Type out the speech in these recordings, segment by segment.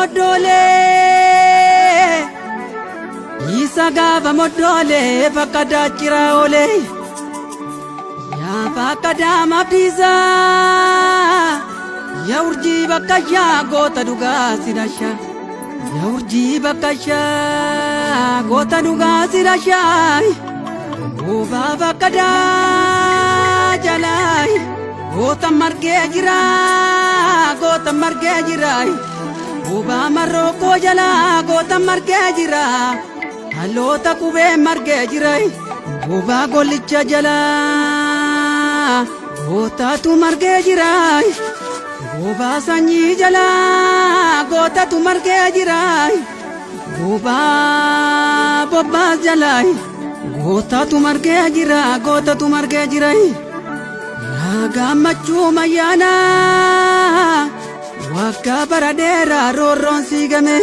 moddoolee isa gaafa moddoolee fakka daachiraa oolee yaa fakka daamaaf dhiisaa yaa urjii bakka yaa goota dhugaa si dhasha yaa urjii bakka yaa goota dhugaa si dhasha goobaa bakka daa jalaa goota margee jira goota margee jira goobaa marrookoo jalaa goota margee jira haloota qubee margee jira goobaa gollicha jalaa gootatu margee jira goobaa sanyii jalaa gootatu margee jira goobaa bobbaas jalaa gootatu margee jira gootatu margee jira. Yaa gammachuu mayyaana waggaa bara dheeraa roorroon siigame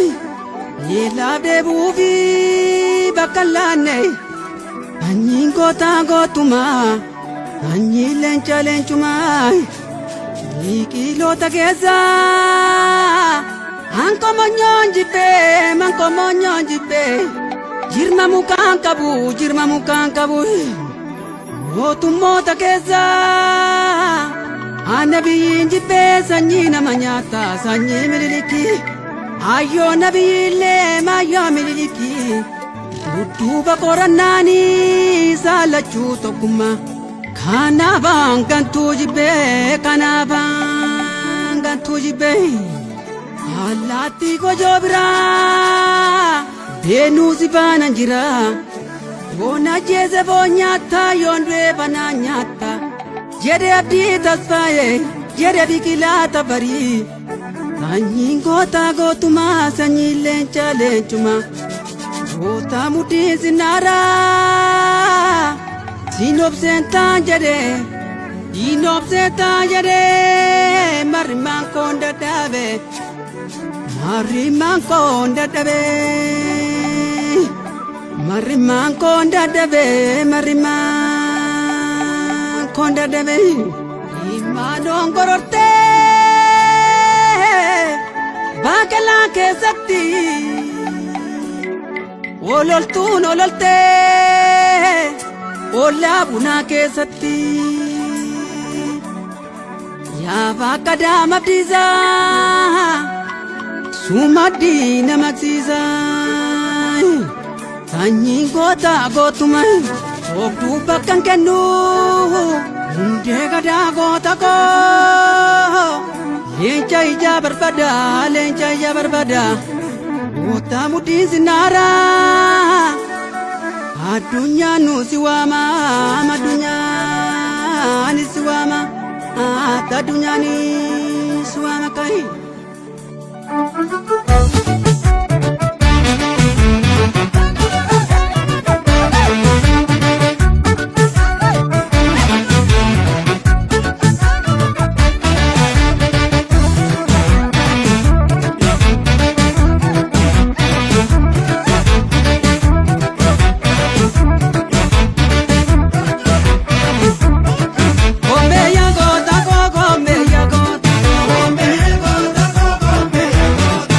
yeelaaf deebi'uu fi bakka hin laanne sanyiin gootaa gootumaa sanyiin leenca leencumaa biqiloota keessaa hankomonyoon jibbee mankomonyoon jibbee jirma mukaan qabu jirma mukaan qabu. Mootummoota keessaa ana biyyiin jibbee sanyii nama nyaata sanyii mililikii ayyoo na biyyiillee maayyoo mililikii dudduuba qorannaanii saalachuu tokkummaa kanaafaan gantuu jibbee kanaafaan gantuu jibbee allaattii gojoo biraa beenuu si faana jira. Yoon ajjeese foon nyaata yoon du'e banaa nyaata jedhe abdii tasfaa'e jedhe biqilaa tafarii sanyiin gootaa gootumaa sanyiin leenca leencumaa goota mudhiin sinnaaraa siinobseen taan jedhe siinobseen taan jedhe marrimaan koon dadhabe marrimaan koon dadhabe. Marrimaan koon dadhabe marrimaan koon dadhabe imaanoon gorortee baaqelaa keessatti ololtuun ololtee ollaa bunaa keessatti yaa bakka daamaaf dhiisaa sumaddii namaqsiisaa. Sanyiin goota gootuma soobduu bakka hin kennu hundee gadaa goota koo leenca ijaa barbaada leenca ijaa barbaada goota mudhiin sinnaaraa addunyaan nu si waama addunyaan si waama addunyaan si waama kai. Gombeya goota koo gombeya goota Gombeya goota koo gombeya goota.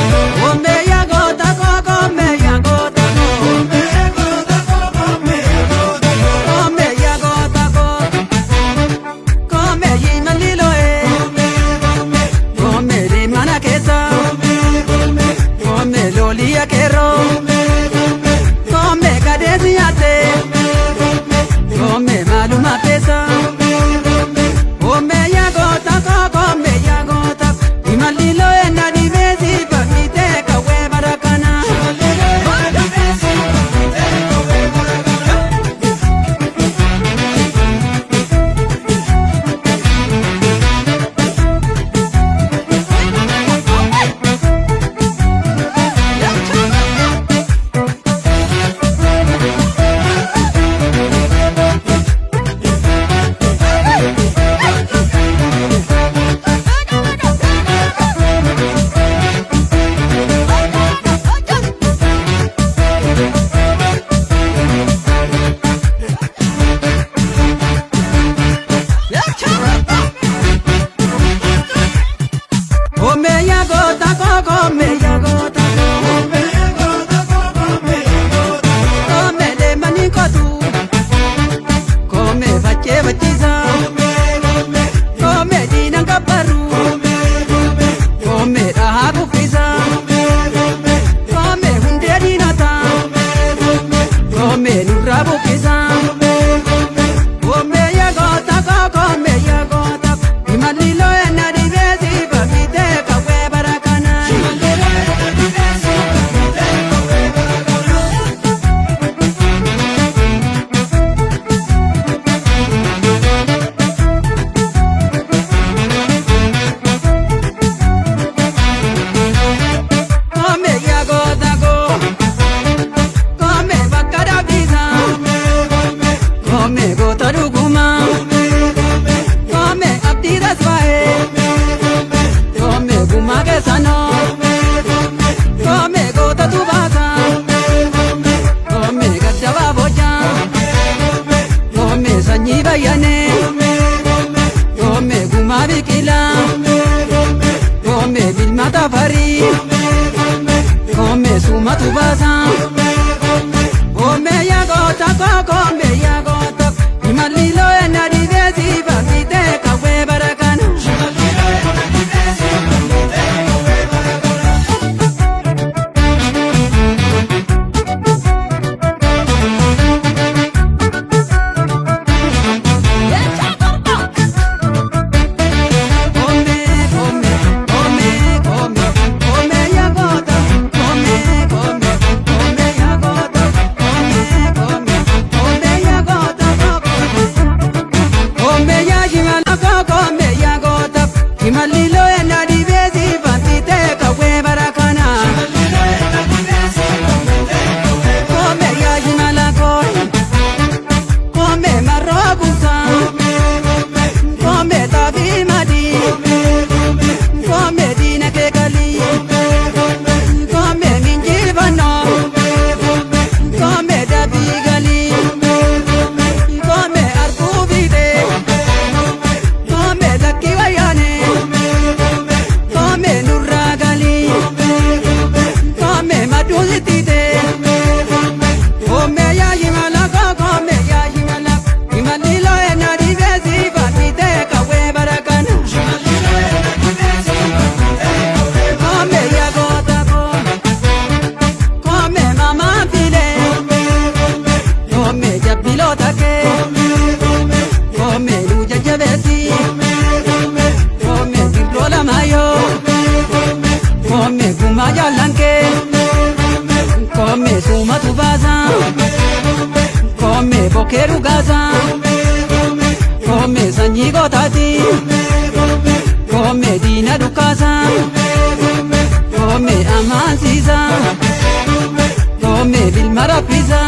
biqilaa, koomee bilma tafarii, koomee suumatu baasaa. Koomee yaa goota koo, koomee yaa goota, imalli loo'ee na dhibee si baasitee kawwee bara kana. Koomee koomee koomee koomee koomee yaa goota, koomee koomee koomee yaa goota, koomee koomee koomee yaa goota koomee yaa shimala koo, koomee yaa goota, imalli loo'ee na dhibee si baasitee kawwee bara kana. Koomee yaa shimala koo, koomee marroo buusaa, koomee xaafii madii. Koomee diina kee galii, koomee minjifannoo, koomee dabii galii, koomee arguu fiixee, koomee lakkii wayyaanee, koomee nurraa galii, koomee maduu sittitee, koomee yaa shimala koo, koomee yaa shimala, imalli loo'ee na dhibee si baasitee kawwee bara kana. Koomee yaa goota koo, koomee mamaa filee, koomee jabbiloota kee, koomee nuu jajjabeessi, koomee sirroo lamaayoo, koomee gumaa jaallan kee, koomee suumatu baasaa, koomee bokkee dhugaasaa, koomee sanyii gootaati, koomee diina dhukkaasaa. Koomee amaansiisa, koomee bilma raffisa.